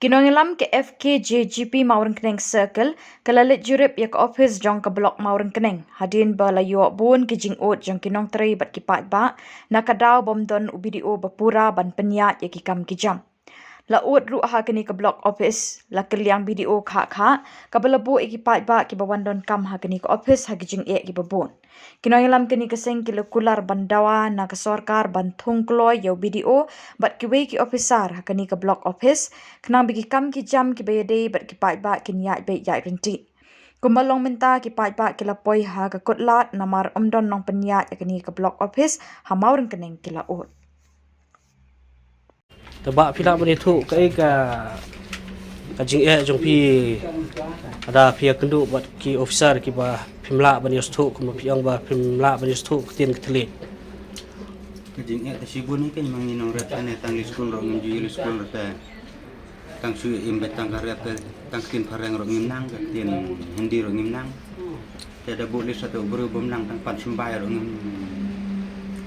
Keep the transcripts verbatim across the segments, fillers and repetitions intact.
Ki nongïalam ka F K J G P Mawryngkneng Circle ka la leit jurip ïa ka ophis jong ka Block Mawryngkneng hadien ba la ïoh bun ki jingud jong ki nongtrei bad ki paidbah na ka daw bym don u B D O ba pura ban pynïaid ïa ki kam ki jam. La ud ruh ha kane ka Block Office, la kylliang B D O khah khah kaba la buh ïa ki paidbah kiba wan donkam ha kane ka ophis ha ki jingeh kiba bun. Ki nongïalam kane ka seng ki la kular ban dawa na ka sorkar ban thung kloi ïa u B D O bad kiwei ki ophisar ha kane ka Block Office, khnang ba ki kam ki jam kiba ïadei bad ki paidbah kin ïaid beit ïaid ryntih. Kumba long mynta, ki paidbah ki la poi ha ka kutlad namar ym don nongpynïaid ïa kane ka Block Office ha Mawryngkneng ki la ud. Te ba phi lah ban ïathuh kaei ka, ka jingeh jong phi, lada phi ïakynduh bad ki officer kiba phim lah ban ïasngewthuh, kumba phi ong ba phim lah ban ïasngewthuh ktien ka thylliej? Ka jingeh te shibun hi, kein ma ngi nongrep, tang ïa tang leit skul ruh ngim ju ïoh leit skul ruh te. Tang shu im beit tang ka rep te, tang ktien phareng ruh ngim nang, ka ktien Hindi ruh ngim nang. Te da buh list sa te u briew bym nang, tang pan symbai ruh ngim,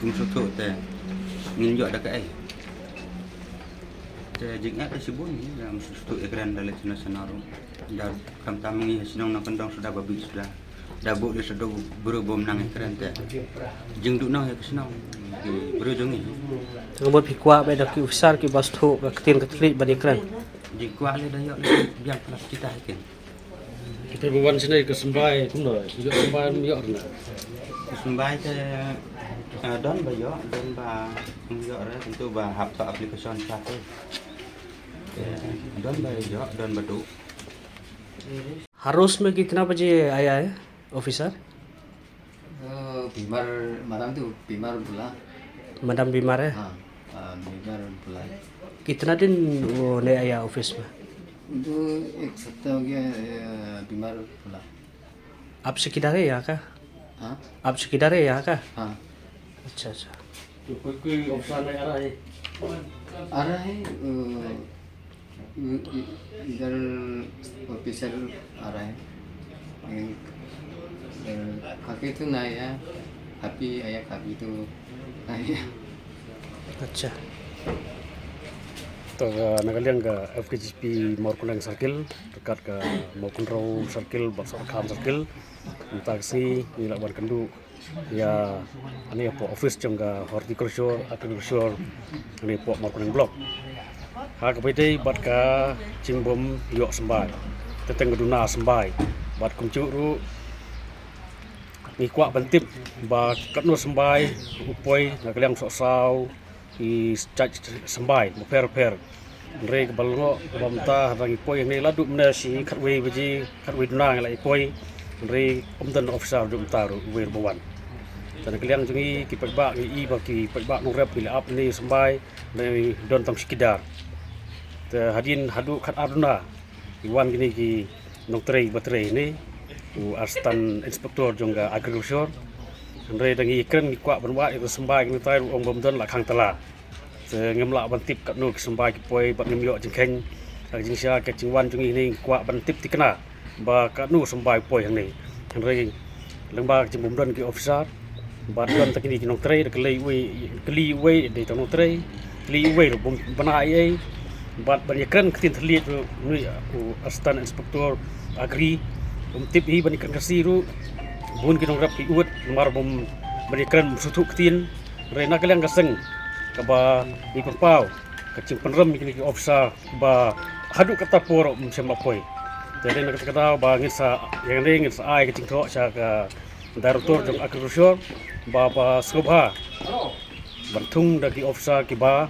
ngim sngewthuh te ngin ïoh da kaei. Te jingeh te shibun hi, da ngim sngewthuh ïakren da leit shano shano ruh. Da khamtam ngi ha shnong nongkyndong suda ba bit suda. Da buh list sa te u briew bym nang ïakren te. Jingduh nong ïa ka shnong, ki briew jong ngi. Te ka mut phi kwah beit da ki officer kiba sngewthuh ka ktien ka thylliej ban ïakren? Jingkwah lei da ïoh lei biang palat kita hi kein. Kita ba wan shane ka symbai kumno, ïoh symbai ym ïoh rna? Ka symbai te, eh, don ba ïoh, don ba ym ïoh re, tentu ba hap to application sa te. Eh, don ba ïoh, don ba duh. हर रोज में कितना बजे आया है ऑफिसर? अ, बीमार, मैडम तो बीमार बोला। मैडम बीमार है? हाँ, अ, बीमार बोला है। कितना दिन वो नहीं आया ऑफिस में? तो एक सप्ताह हो गया, अ, बीमार बोला। आपसे किधर है यहाँ का? हाँ? आपसे किधर है यहाँ का? हाँ। अच्छा, अच्छा। तो कोई, कोई ऑफिसर नहीं आ रहा है? आ रहा है, अ, इ-, इ-, इधर ऑफिसर आ रहा है। इन-, अ, काफी तो नहीं आया, काफी आया, काफी तो नहीं आया। अच्छा। To, uh, na ka liang ka F K J P Mawryngkneng Circle, ryngkat ka Mawkynrew Circle bad Sohryngkham Circle, mynta ka sngi ngi la wan kynduh ïa kane hapoh office jong ka Horticulture, Agriculture, kane hapoh Mawryngkneng Block. Ha kaba ïadei bad ka jingbym ïoh symbai, teng teng ka duna symbai. Bad kumjuh ruh ngi kwah ban tip ba katno symbai u poi na ka liang sohsaw, ki jait symbai bapher bapher. Hynrei kaba lyngngoh kaba mynta, haba ngi poi hangne la duh mynne shi khatwei baje, khatwei duna ngi la ïa poi. Hynrei ym don officer duh mynta ruh, uwei ruh ba wan. Te na ka liang jong ngi ki paidbah, ngi i ba ki paidbah nongrep ngi la ap ïa une u symbai, hynrei don tang shi kidar. Te hadien haduh khatar duna ngi wan kine ki nongtrei ba trei hangne, u Assistant Inspector jong ka Agriculture. Hynrei da ngi kren ngi kwah ban wad ïa ka symbai, kane tai ruh ong ba ym don, la khang tala. Te ngim lah ban tip katno ki symbai ki poi bad ngim ïoh jingkheiñ. Ka jingshisha ka jingwan jong ngi hangne ngi kwah ban tip thikna ba katno symbai poi hangne. Hynrei lyngba ka jingbym don ki officer bad don tang kine ki nongtrei, da kylli uwei, kylli uwei dei tang nongtrei, kylli uwei ruh bym bna ei ei. Bad ban ïakren ktien thylliej ruh, une u Assistant Inspector Agri um tip hi ban ïakren Khasi ruh. Bun ki nongrep ki ud namar bym, ban ïakren bym sngewthuh ktien. Hynrei na ka liang ka seng kaba ngi pynpaw ka jingpynrem ïa kine ki officer ba haduh katta por ym shym la poi. Te dei na kata ka daw ba ngin sa, ïa kane ngin sa ai ka jingthoh sha ka Director jong Agriculture ba, ba sngewbha ban thung da ki officer kiba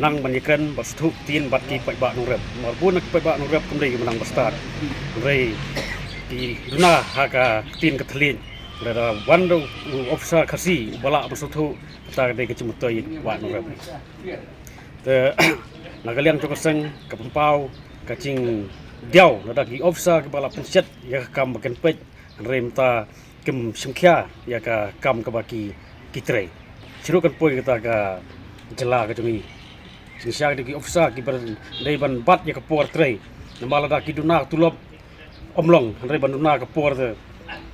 nang ban ïakren bad sngewthuh ktien bad ki paidbah nongrep. Namar bun na ki paidbah nongrep kam dei kiba nang bastad. Hynrei ki duna ha ka ktien ka thylliej. Hynrei lada wan da u officer Khasi uba lah ban sngewthuh, kata ka dei ka jingmyntoi ïa ki paidbah nongrep. Te na ka liang jong ka seng ka pynpaw ka jingdiaw lada ki officer kiba la pynshet ïa ka kam ba kin peit, hynrei mynta kim shim khia ïa ka kam kaba ki, ki trei. Shuh ruh kan poi kata ka jylla ka jong ngi. Jingshisha ki officer kiba dei ban bat ïa ka por trei. Namar lada ki duna tulop ym long, hynrei ban duna ka por te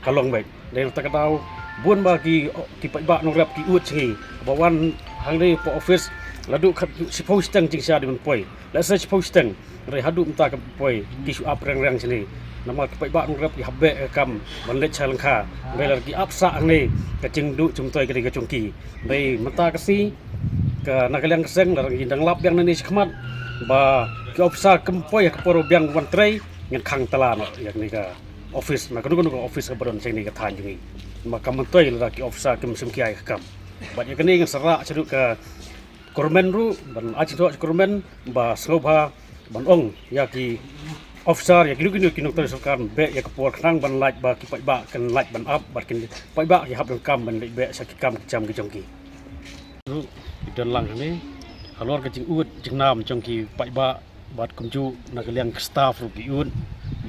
ka long beit. Dei na kata ka daw bun ba ki, ki paidbah nongrep ki ud sha ngi ba wan hangne hapoh office La duh khat shiphew shiteng jingshisha dei ban poi. Lehse shiphew shiteng. Hynrei haduh mynta kam poi, ki shu ap riang riang shane. Namar ki paidbah nongrep ki hap beh ka kam ban leit sha lyngkha. Hynrei lada ki ap sah hangne, ka jingduh jingmyntoi ka dei ka jong ki. Hynrei mynta ka sngi, ka na ka liang ka seng, lada ngi dang lap biang nangne shakhmat ba ki officer kim poi ha ka por ba biang wan trei, ngin khang tala noh ïa kane ka office, na kano kano ka office kaba don sha kane ka thaiñ jong ngi. Namar kam myntoi lada ki officer kim shim khia ïa ka kam. Bad ïa kane ngan sa rah shaduh ka Kurmen ruh, ban ai jingthoh sha Kurmen ba sngewbha ban ong ïa ki officer, ïa kino kino ki nongtrei sorkar, beh ïa ka por khnang ban lait ba ki paidbah kin lait ban ap, bad ki paidbah ki hap donkam ban leit beh sha ki kam ki jam ki jong ki. Ruh ki don lang hangne halor ka jingud jingnam jong ki paidbah, bad kumjuh na ka liang ka staff ruh ki ud,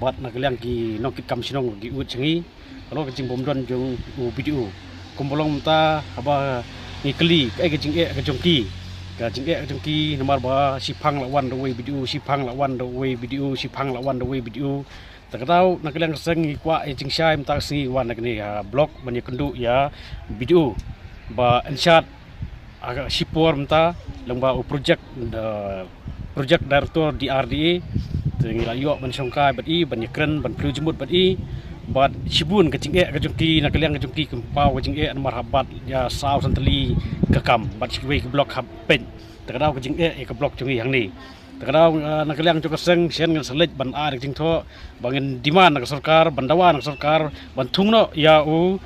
bad na ka liang ki nongkitkam shnong ruh ki ud sha ngi halor ka jingbymdon jong u B D O. Kumba long mynta haba ngi kylli kaei ka jingeh ka jong ki, ka jingeh ka jong ki namar ba shiphang la wan da uwei B D O, shiphang la wan da uwei B D O, shiphang la wan da uwei B D O. Ta ka daw na ka liang ka seng ngi kwah ïa jingshai mynta ka sngi wan na kane ka block ban ïakynduh ïa B D O ba yn shad ha ka shipor mynta lyngba u project, eh, project director D R D A. Te ngi la ïoh ban shongkai bad i, ban ïakren, ban pynlong jingmut bad i. Bad shibun ka jingeh ka jong ki, na ka liang ka jong ki kim paw ka jingeh namar hap bat ïa saw san tylli ka kam bad shi kiwei ki block hap peit. Ta ka daw ka jingeh ïa ka block jong ngi hangne. Ta ka daw, eh, na ka liang jong ka seng shen ngan sa leit ban ai ka jingthoh ba ngin demand na ka sorkar, ban dawa na ka sorkar ban thung noh ïa u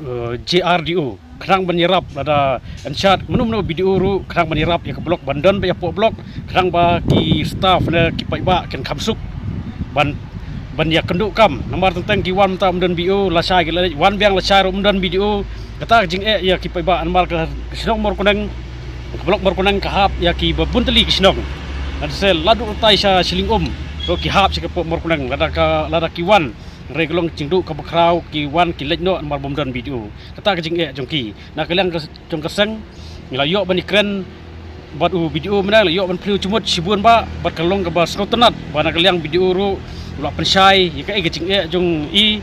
eh, J R D O khnang ban ïarap lada yn shad mano mano B D O ruh khnang ban ïarap ïa ka block, ban don bad ïa poh block khnang ba ki staff ne ki paidbah kin kham suk ban, ban ïakynduh kam. Namar teng teng ki wan mynta ym don B D O, lashai ki la leit, wan biang lashai ruh ym don B D O. Kata ka jingeh ïa ki paidbah namar ka shnong Mawryngkneng, ka block Mawryngkneng ka hap ïa kiba bun tylli ki shnong. Lada se la duh tai sha Shillingum ruh ki hap sha ka poh Mawryngkneng lada ka, lada ki wan. Hynrei ka long jingduh kaba khraw, ki wan ki leit noh namar bym don B D O. Kata ka jingeh jong ki. Na ka liang ka, jong ka seng ngi la ïoh ban ïakren bad u B D O mynne, la ïoh ban pynlong jingmut shibun ba, bad ka long kaba sngewtynnat ba na ka liang B D O ruh u la pynshai ïa kaei ka jingeh jong i.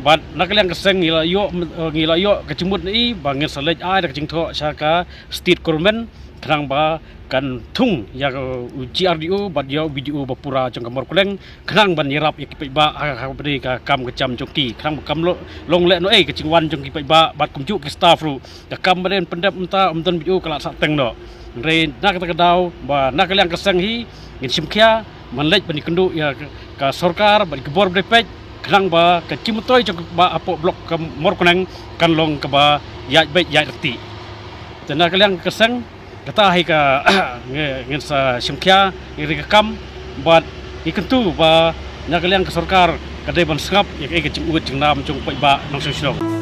Bad na ka liang ka seng ngi la ïoh, eh, ngi la ïoh ka jingmut na i ba ngin sa leit ai da ka jingthoh sha ka state government khnang ba kan thung ïa u G R D O bad ïa u B D O ba pura jong ka Mawryngkneng khnang ban ïarap ïa ki paidbah ha, ha, ha ka kam ka jam jong ki, khnang ba kam lo-, long lehnoh ei ka jingwan jong ki paidbah bad kumjuh ki staff ruh. Ka kam ba dei pyndep mynta ym don B D O ka la sah teng noh. Hynrei na kata ka daw ba na ka liang ka seng hi ngin shim khia ban leit ban ïakynduh ïa ka, ka sorkar bad ki bor ba dei peit khnang ba ka jingmyntoi jong ka ba hapoh block ka Mawryngkneng kan long kaba ïaid beit ïaid ryntih. Te na ka liang ka seng kata hi ka ngi, ngin sa shim khia ïa ka kam bad ngi kyntu ba na ka liang ka sorkar ka dei ban sngap ïa ka, ïa ka jingud jingnam jong u paidbah nongshong shnong.